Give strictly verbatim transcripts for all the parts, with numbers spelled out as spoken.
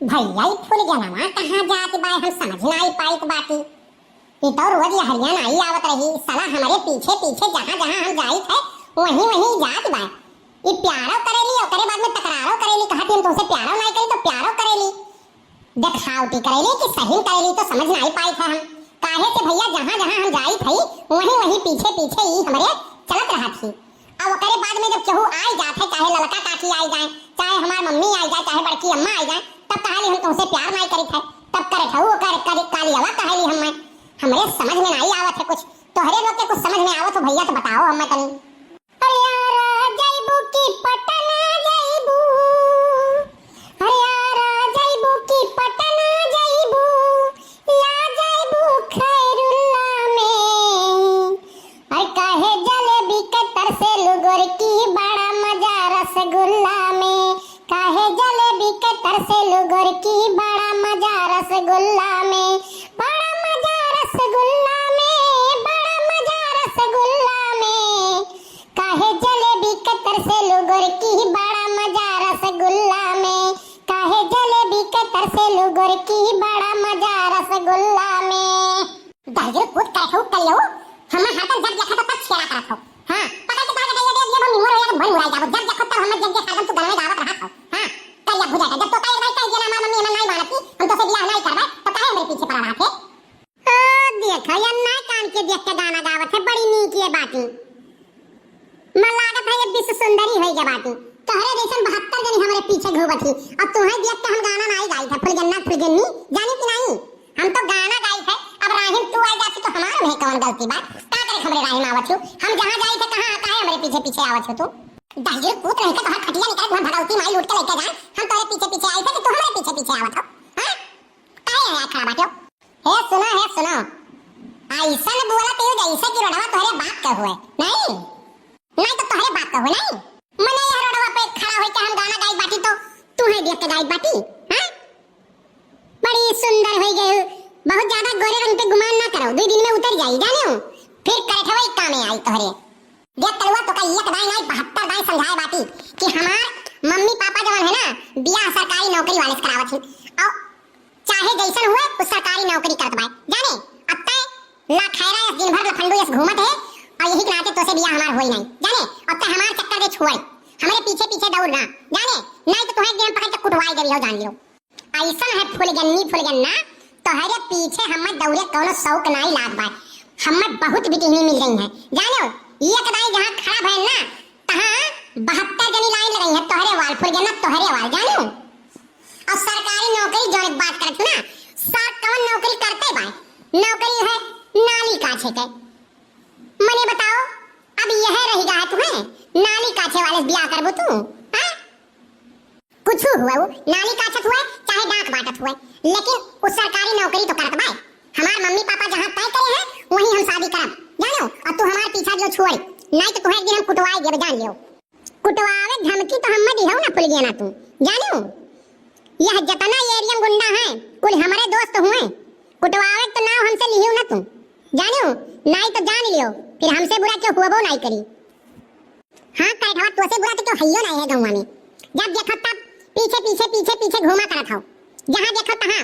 भइया, ई फुलगेनवा कहाँ जात बाय, हम समझ नाई पाइत बाटी। ई तो रोज यहरिया नाई आवत रही, साला हमरे पीछे पीछे जहाँ जहाँ हम जाइत है, वहीं वहीं जात बाय। ई प्यारो करेली, ओकरे बाद में तकरारो करेली, कहत ही हम तोहसे प्यारो नाई करी तो प्यारो करेली, देखावटी करेली कि सही में करेली, तो समझ नाई पाइत है हम। काहे से भइया, जहाँ जहाँ हम जाइत हई, वहीं वहीं पीछे पीछे ई हमरे चलत रहत ही। अब ओकरे बाद में जब केहू आइ जात है, चाहे ललका काकी आइ जाए, चाहे हमार मम्मी आइ जाए, चाहे बड़की अम्मा आइ जाए, तब कहली हम तोहसे प्यार नाई करित है, तब करत हऊ ओकर कर कालियावा कहली हम्मे। हमरे समझ में नाई आवत है कुछ, तोहरे लोग के कुछ समझ में आवत हो भइया तो बताओ हम्मे तनी। अरे आरा जइबू कि पटना जइबू, अरे आरा जइबू कि पटना जइबू, या जइबू खैरुल्ला में। अरे काहे जलेबी के तरसेलू गोरकी, बड़ा मजा रसगुल्ला में। काहे जलेबी के तरसेलू गोरकी, बड़ा मजा रसगुल्ला में। बड़ा मजा रसगुल्ला में, बड़ा मजा रसगुल्ला में। काहे जलेबी के तरसेलू गोरकी, बड़ा मजा रसगुल्ला में। काहे जलेबी के तरसेलू गोरकी, बड़ा मजा रसगुल्ला में। दहिजर कूद करत हऊ करियऊ, हमें हरदम जब देखा तो तब छेड़ा करत हऊ। हाँ, पकड़ के तोहरा के दहिजर दे दिए, हम निमर हो जाए तो भन मुराई जाबो। जब देखो तब हमें जब देखा हरदम तू गनवे गावत रहत हऊ। हाँ, करिया भुजाटा, जब तो कई बार कह दिया ना हमार मम्मी हमें नाई मानत थी, हम तोसे बियाह नाई करबे, तो काहे हमरे पीछे पड़ा रहत है? ओ देखो, ये नाई कान के देख के गाना गावत है, बड़ी नीक ये बाटी। मन लागत है ये विश्व सुंदरी होई गया बाटी। तोहरे जैसन बहत्तर जनी हमरे पीछे घूमत ही। अब तुम्हें देख के हम गाना नाई गाइत है, फुलगन्ना फुलगन्नी, जानी कि नाई? हम तो गाना गाइत है। अब राहिन तू आई जाती तो हमार में कौन गलती बा? का करे हमरे राहिन आवत हो? हम जहाँ जाइत है कहाँ, काहे हमरे पीछे पीछे आवत हो तू? दहिजर पूत रह के तोहर खटिया निकाल, तुम्हें भगवती माई लूट के लेके जाए। हम तोहरे पीछे पीछे आइत है कि तू हमरे पीछे पीछे आवत हो? हाँ? काहे यहाँ खड़ा बाटे हो? हे सुनो, हे सुनो, ऐसन बोलत हो जैसे कि रोडवा तोहरे बाप के हुए। नहीं, नहीं तो तोहरे बाप के हुए, नहीं। मने यह रोडवा पे खड़ा होके हम गाना गाइत बाटी तो तू है देख के गाइत बाटी, हाँ? बड़ी सुंदर हो गई, बहुत ज्यादा गोरे रंग पे गुमान ना करो, दो दिन में उतर जाई, जाने हो? फिर करठवा ही कामे आई तोहरे। देख कलुआ, तोका एक दाई नाई बहत्तर दाई समझाए बाटी कि हमार मम्मी पापा जवन है ना, बियाह सरकारी नौकरी वाले से करावत ही। और चाहे जैसन हुए, उ सरकारी नौकरी करत बाय। जाने, अब तय लाखैरा यस दिन भर लफंडू यस घूमत है, और यही के नाते तोसे बियाह हमार होई नाई। जाने, अब तय हमार चक्कर दे छोड़, हमरे पीछे पीछे दौड़ ना। जाने, नाई तो तुहे एक दिन हम पकड़ के कुटवाई देबी हो, जान लियो। ऐसन है फुलगन्नी फुलगन्ना, तोहरे पीछे हमें दौड़े कौनो शौक नाई लाग बाय। हमें बहुत बिटिहनी मिल गई है। जानो, एक दाई जहाँ खड़ा भयल ना, तहाँ बहत्तर जनी लाइन लगाई है, तोहरे वाल फुलगन्ना, तोहरे वाल, जानो। और सरकारी नौकरी जौन बात करत हो ना, सर कौन नौकरी करते बाय? नौकरी है नाली काछे के। मने बताओ, अब यह रही गा है तुम्हें, नाली काछे वाले से बियाह करबू तू, हाँ? कुछ हुए, वो नाली काछत हुए, चाहे डाक बांटत हुए, लेकिन उ सरकारी नौकरी तो करत बाय। हमार मम्मी पापा जहाँ तय करे हैं, वहीं हम शादी करब, जानो। और तू हमार पीछा जो छोड़, नाई तो तुहे एक दिन हम कुटवाए देब, जान लियो। कुटवावे धमकी तो हमें दिहो ना फुलगेना तू, जानो। यह जतना एरिया में गुंडा हैं, कुल हमरे दोस्त हुए। कुटवावे तो नाव हमसे लिहो ना तू, जानो। नाई तो जान लियो, फिर हमसे बुरा क्यों हुआ वो नाई करी। हाँ, करठवा, तोसे बुरा तो क्यों हइयो नाई है गौवा में। जब देखो तब पीछे, पीछे, पीछे, पीछे घूमा करत हो। जहाँ देखो तहाँ।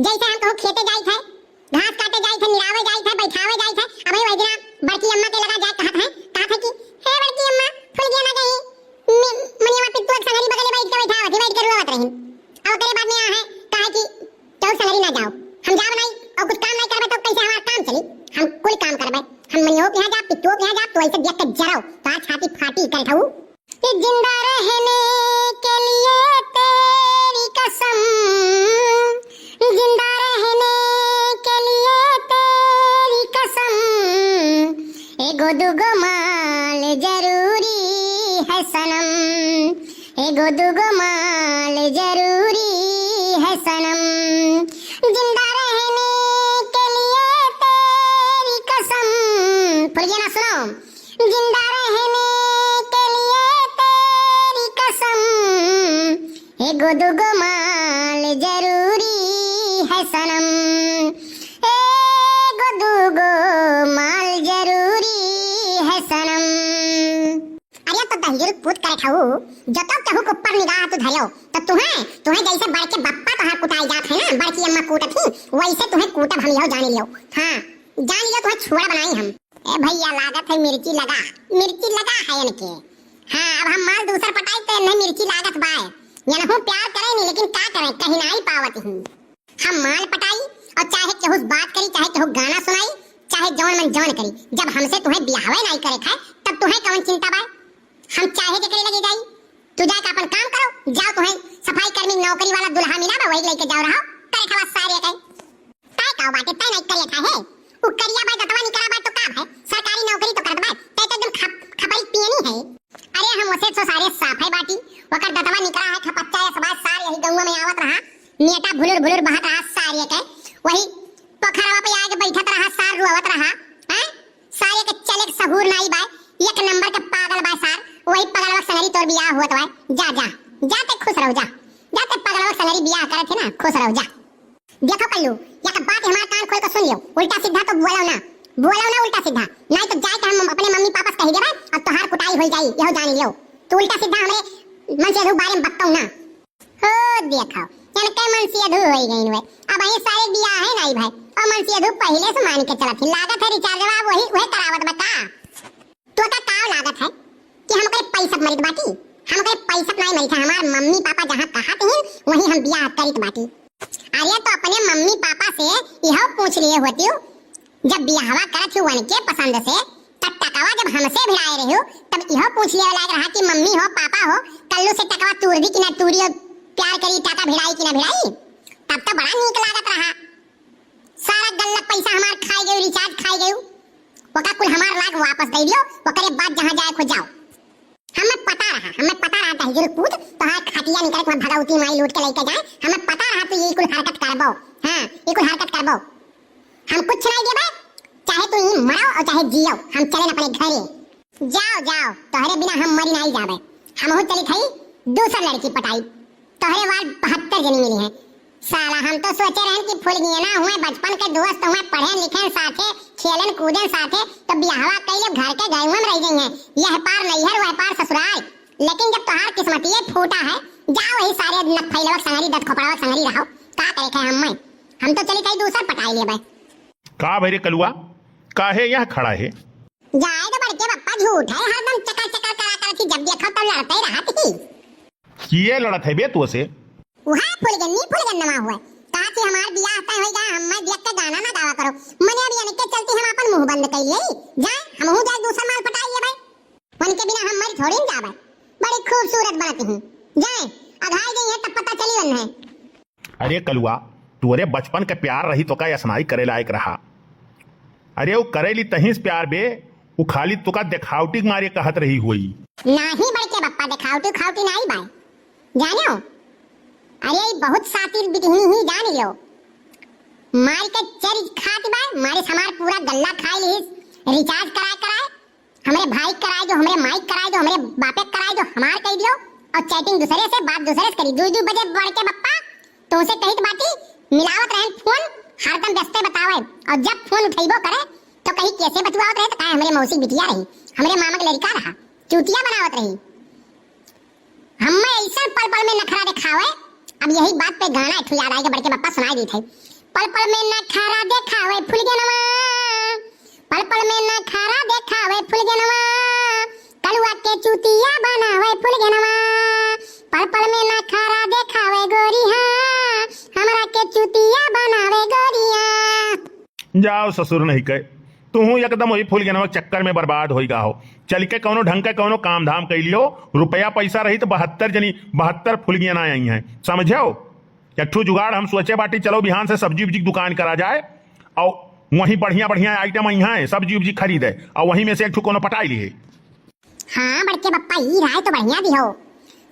जैसे हम कहूँ खेते जाइत है, घास काटे जाइत है, निरावे जाइत है, बैठावे जाइत है, अब वही दिना बड़की अम्मा के लगा जाए कहत है, कहत है कि, "हे बड़की अम्मा, फुलगेना गई, मि-, मनिया पित्तू एक संगरी बगले बैठ के बैठावत है, बैठ के रुआवत रही।" अब ओकरे बाद में आ है, कहा कि, "क्यों संगरी ना जाओ, हम जाब नाई, और कुछ काम नाई करबे तो कैसे हमार काम चली? हम कुल काम करबे, हम मनियो के यहाँ जाब, पित्तुओ के यहाँ जाब, तो ऐसे देख के जराओ, तार छाती फाटी करठऊ।" कि जिंदा रहने के लिए तेरी कसम, जिंदा रहने के लिए तेरी कसम, एगो दुगो माल जरूरी है सनम, एगो दुगो माल जरूरी है सनम, जिंदा रहने के लिए तेरी कसम। फुलगेना सुनो। जिंदा रहने के लिए तेरी कसम, एगो दुगो माल जरूरी है सनम, एगो दुगो माल जरूरी है सनम। अरे तो दहिजर पूत करे खाऊ, जतौ केहू के ऊपर निगाह तू धरेउ, तो तुहें, तुहें जैसे बड़के बप्पा तोहार कुटाई जात है ना, बड़की अम्मा कूटत ही, वैसे तुहें कूटब हम, यहो जानी लियो। हाँ, जानी लियो, तुहें छुआ बनाई हम। ए भैया, लागत है मिर्ची लगा, मिर्ची लगा है इनके। हाँ, अब हम माल दूसर पटाई तो इन्हें मिर्ची लागत बाय। यनहू प्यार करे नहीं, लेकिन का करें, कहीं नाई पावत ही। हम माल पटाई और चाहे केहू से बात करी, चाहे केहू गाना सुनाई, चाहे जौन मन जौन करी, जब हमसे तुहें बियाहवे नाई करे खाए, तब तुहें कौन चिंता बाय? हम चाहे जेकरे लगे जाई, तू जाके अपन काम करो, जाओ, तुहें सफाई कर्मी नौकरी वाला दुल्हा मिला बा, वही लेके जाओ, रहो, करे खावा सारे के। तय का बाटे, तय नाई करे खाए है, उ करिया बाय, दतवा निकरा बाय तो का भाई, सरकारी नौकरी तो करत बाय, तय तो एकदम खप-, खपरी पियनी है। अरे हम उसे तो सारे साफ है बाटी, वकर दतवा निकरा है खपच्चा, ये सबाय सार यही गौवा में आवत रहा, नेटा भुलुर भुलुर बहत रहा सार ये के, वही पोखरवा पे आके बैठत रहा सार, रुआवत रहा, हैं? सार ये के चले के सहूर नाई बाय, एक नंबर के पागल बाय सार, वही पगलवा संगरी तोर बियाह होत बाय, जा, जा, जा ते खुश रहो, जा, जा ते पगलवा संगरी बियाह करत है ना, खुश रहो, जा। देखो कल्लू, या तो बात हमार कान खोल के सुन लियो, उल्टा सीधा तो बोलो ना, बोलो ना उल्टा सीधा, नहीं तो जाए के हम अपने मम्मी पापा से कह देबे और तोहार कुटाई हो जाई, यहो जान लियो। तू उल्टा सीधा हमरे मनसेधू बारे में बकतो ना। हो देखो, इनके मनसेधू हो गई हुए, अब ये सारे बियाह है नहीं भाई, और मनसेधू पहले से मान के चलत ही, लागत है रिचार्ज अब वही, वही करावत बा का? तो का काव लागत है कि हम ओकरे पैसा मरित बाटी? हम ओकरे पैसा नहीं मरित है, हमार मम्मी पापा जहाँ कहत ही वहीं हम बियाह करित बाटी। अरे तो अपने मम्मी पापा से यह पूछ लिए होती, जब बियाहवा करत ही उनके पसंद से, तब टकवा जब हमसे भिड़ाए रही, तब यह पूछ लिए लायक रहा कि मम्मी हो, पापा हो, कल्लू से टकवा तूर दी कि ना तूरी, और प्यार करी, टका भिड़ाई कि ना भिड़ाई, तब तो बड़ा नीक लागत रहा। सारा गल्ला पैसा हमार खाए गयो, रिचार्ज खाए गयो, ओका कुल हमार लाग वापस दे दियो, ओकरे बाद जहाँ जाए खो जाओ। हमें पता रहा, हमें पता रहा दहिजर पूत, तोहार खटिया निकल के भगवती माई लूट के लेके जाए, हमें पता रहा तू ये कुल हरकत करबो, हाँ, ये कुल हरकत करबो। हम कुछ नहीं देबे, चाहे तू ही मरो और चाहे जियो, हम चले अपने घरे। जाओ, जाओ, तोहरे बिना हम मरी नहीं जाबे, हमहू चली थई दूसर लड़की पटाई। तोहरे वार बहत्तर जनी मिली हैं। साला, हम तो सोचे रहन कि फुलगियना हुए, बचपन के दोस्त हुए, पढ़े लिखे साथे, खेलन कूदन साथे, तो बियाहवा कइले घर के गए हुए में रह गई हैं। यह पार नैहर, वह पार ससुराल। लेकिन जब तोहार किस्मतिये फूटा है, जाओ वही सारे नकफैलवा संगरी, दत खोपड़वा संगरी रहो। का करे थे हम में? हम तो चली थई दूसर पटाई लेबे। का भई रे कलुआ, काहे यहाँ खड़ा है? जाए तो बड़के बप्पा, झूठ है, हरदम चकर चकर करा करत ही, जब देखो तब लड़ते रहत ही। किए लड़त है बे तू से? उहा फुलगन्नी फुलगन्नवा हुआ। कहा कि हमार बियाह तय होई गा, हम मैं देख के गाना ना गावा करो। मने अभी इनके चलते हम अपन मुंह बंद कर लिए। जाए, हमहू जाए दूसर माल पटाई लेबे। उनके बिना हम मरी थोड़ी न जाबे। बड़ी खूबसूरत बनती ही। जाए, अघाई गई है तब पता चली उन्हें। अरे कलुआ, तोरे बचपन के प्यार रही तो का असनाई करे लायक रहा। अरे वो करेली तहीं से प्यार बे, वो खाली तुका देखावटी के मारे कहत रही होई। नाही बड़के बप्पा, देखावटी उखावटी नाही बाय। जानो? अरे ई बहुत सातिर बिटहिन ही जान लियो। मार के चरी खात बाय, मारे हमार पूरा गल्ला खाई लिहिस, रिचार्ज कराए कराए। हमरे भाई कराए दो, हमरे माई कराए दो, हमरे बापे कराए दो, हमार कह दियो। और चैटिंग दूसरे से, बात दूसरे से करी। दुई दुई बजे बड़के बप्पा, तो उसे कहित बाटी, मिलावत रहन फोन, हरदम व्यस्ते बतावे। और जब फोन उठैबो करे, तो कही कैसे बतुआवत रहे, तो कहे हमरे मौसी बिटिया रही, हमरे मामा के लड़का रहा, चूतिया बनावत रही। हम्मे ऐसा पल पल में नखरा दिखावे। अब यही बात पे गाना एक ठो याद आए के बड़के बप्पा सुनाई दी थे। पल पल में नखरा दिखावे फुलगनवा, पल पल में नखरा दिखावे फुलगनवा, कलुआ के चूतिया बनावे फुलगनवा। पल पल में नखरा दिखावे गोरिया, हमरा के चूतिया बनावे गोरिया। जाओ ससुर नहीं कहे, तुहू एकदम वही फुलगनवा के चक्कर में बर्बाद होई गा हो। चल के कौनो ढंग के कौनो काम धाम कइ लियो, रुपया पैसा रही तो बहत्तर जनी, बहत्तर फुलगियना आई हैं, समझो? एक ठो जुगाड़ हम सोचे बाटी, चलो बिहान से सब्जी उब्जी की दुकान करा जाए और वहीं बढ़िया बढ़िया आइटम आई हैं, सब्जी उब्जी खरीदे और वहीं में से एक ठो कोनो पटाई लिए। हाँ बड़के बप्पा, ई राय तो बढ़िया दी हो।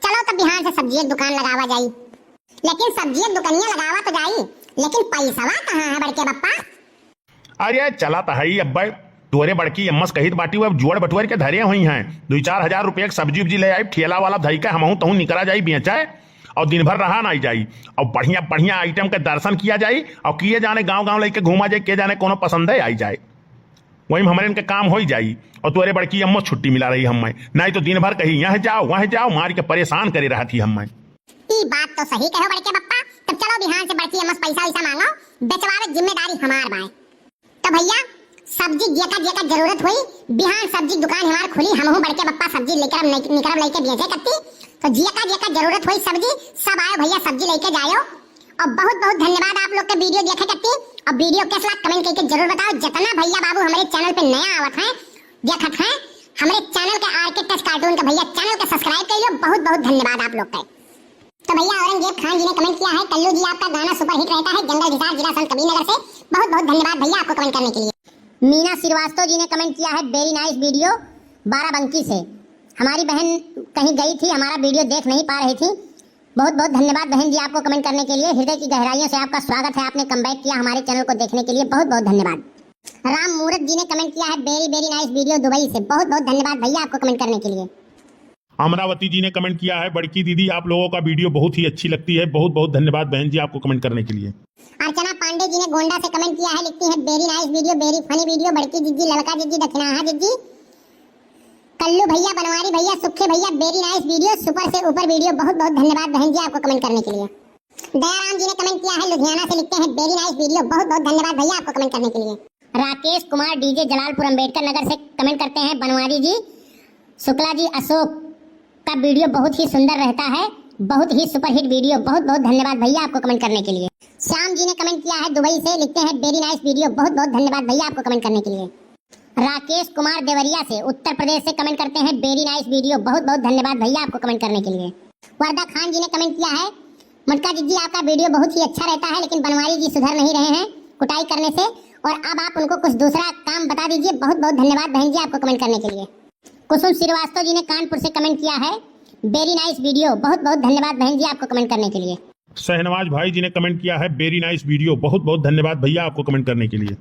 चलो तब बिहान से सब्जी की दुकान लगावा जाई। लेकिन सब्जी की दुकनिया लगावा तो जाई, लेकिन पैसवा कहाँ है बड़के बप्पा? अरे चला त हई अब्बे, तोरे बड़की अम्मस कहित बाटी, वो अब जोड़ बटोर के धरे हुई हैं। दुई चार हजार रुपये के सब्जी उब्जी ले आई, ठेला वाला धई के हमहूँ तहूँ निकरा जाई बेचे, और दिन भर रहा ना जाई, और बढ़िया बढ़िया आइटम के दर्शन किया जाई, और किए जाने गाँव गाँव लेके घूमा जाए, के जाने कोनो पसंद है आई जाए। वही में हमरे इनके काम होइ जाई और तोरे बड़की अम्मो छुट्टी मिला रही हम्मे, नाहीं तो दिन भर कही यहाँ जाओ वहाँ जाओ, मार के परेशान करे रहत ही हम्मे। ई बात तो सही कहो बड़के बप्पा, तब चलो बिहान से बड़की अम्मा से पैसा वैसा मांगो, बेचवावे जिम्मेदारी हमार बाय। तो भैया सब्जी जेका जेका जरूरत होई, बिहान सब्जी दुकान हमार खुली, हमहू बड़के बप्पा सब्जी लेकर हम निक-, निकरब लेके बेचे कत्ती। तो जेका जेका जरूरत होई सब्जी, सब आयो भैया सब्जी लेके जायो। और बहुत बहुत धन्यवाद आप लोग के वीडियो देखे कत्ती। और वीडियो कैसा लगा कमेंट करके जरूर बताओ। जितना भैया बाबू हमारे चैनल पे नया आवत हैं, देखत हैं, हमारे चैनल के आर के टच कार्टून के भैया चैनल के सब्सक्राइब कर लो। बहुत बहुत धन्यवाद आप लोग के। तो भैया औरंगजेब खान जी ने कमेंट किया है, कल्लू जी आपका गाना सुपरहिट रहता है, जंगल हिसार, जिला संत कबीर नगर से। बहुत बहुत धन्यवाद भैया आपको कमेंट करने के लिए। मीना श्रीवास्तव जी ने कमेंट किया है, वेरी नाइस वीडियो बाराबंकी से। हमारी बहन कहीं गई थी, हमारा वीडियो देख नहीं पा रही थी। बहुत बहुत धन्यवाद बहन जी आपको कमेंट करने के लिए, हृदय की गहराइयों से आपका स्वागत है, आपने कमबैक किया हमारे चैनल को देखने के लिए, बहुत बहुत धन्यवाद। राम मूरत जी ने कमेंट किया है, वेरी वेरी नाइस वीडियो दुबई से। बहुत बहुत धन्यवाद भैया आपको कमेंट करने के लिए। अमरावती जी ने कमेंट किया है, बड़की दीदी आप लोगों का वीडियो बहुत ही अच्छी लगती है। बहुत बहुत धन्यवाद बहन जी आपको कमेंट करने के लिए। अर्चना पांडे जी ने गोंडा से कमेंट किया है, लिखती है, वेरी नाइस वीडियो, वेरी फनी वीडियो, बड़की जिज्जी, ललका जिज्जी, दक्षिणाहा जिज्जी, कल्लू भैया, बनवारी भैया, सुखे भैया, वेरी नाइस वीडियो, सुपर से ऊपर वीडियो। बहुत बहुत धन्यवाद बहन जी आपको कमेंट करने के लिए। दयाराम जी ने कमेंट किया है लुधियाना से, लिखते हैं, वेरी नाइस वीडियो। बहुत बहुत धन्यवाद भैया आपको कमेंट करने के लिए। राकेश कुमार डीजे जलालपुर अंबेडकर नगर से कमेंट करते हैं, बनवारी जी, शुक्ला जी, अशोक का वीडियो बहुत ही सुंदर रहता है, बहुत ही सुपरहिट वीडियो। बहुत बहुत धन्यवाद भैया आपको कमेंट करने के लिए। श्याम जी ने कमेंट किया है दुबई से, लिखते हैं, वेरी नाइस वीडियो। बहुत बहुत धन्यवाद भैया आपको कमेंट करने के लिए। राकेश कुमार देवरिया से उत्तर प्रदेश से कमेंट करते हैं, वेरी नाइस वीडियो। बहुत बहुत धन्यवाद भैया आपको कमेंट करने के लिए। वर्दा खान जी ने कमेंट किया है, मोटका जिज्जी आपका वीडियो बहुत ही अच्छा रहता है, लेकिन बनवारी जी सुधर नहीं रहे हैं कुटाई करने से, और अब आप उनको कुछ दूसरा काम बता दीजिए। बहुत बहुत धन्यवाद बहन जी आपको कमेंट करने के लिए। कुसुम श्रीवास्तव जी ने कानपुर से कमेंट किया है, वेरी नाइस वीडियो। बहुत बहुत धन्यवाद बहन जी आपको कमेंट करने के लिए। शहनवाज भाई जी ने कमेंट किया है, वेरी नाइस वीडियो। बहुत बहुत धन्यवाद भैया आपको कमेंट करने के लिए।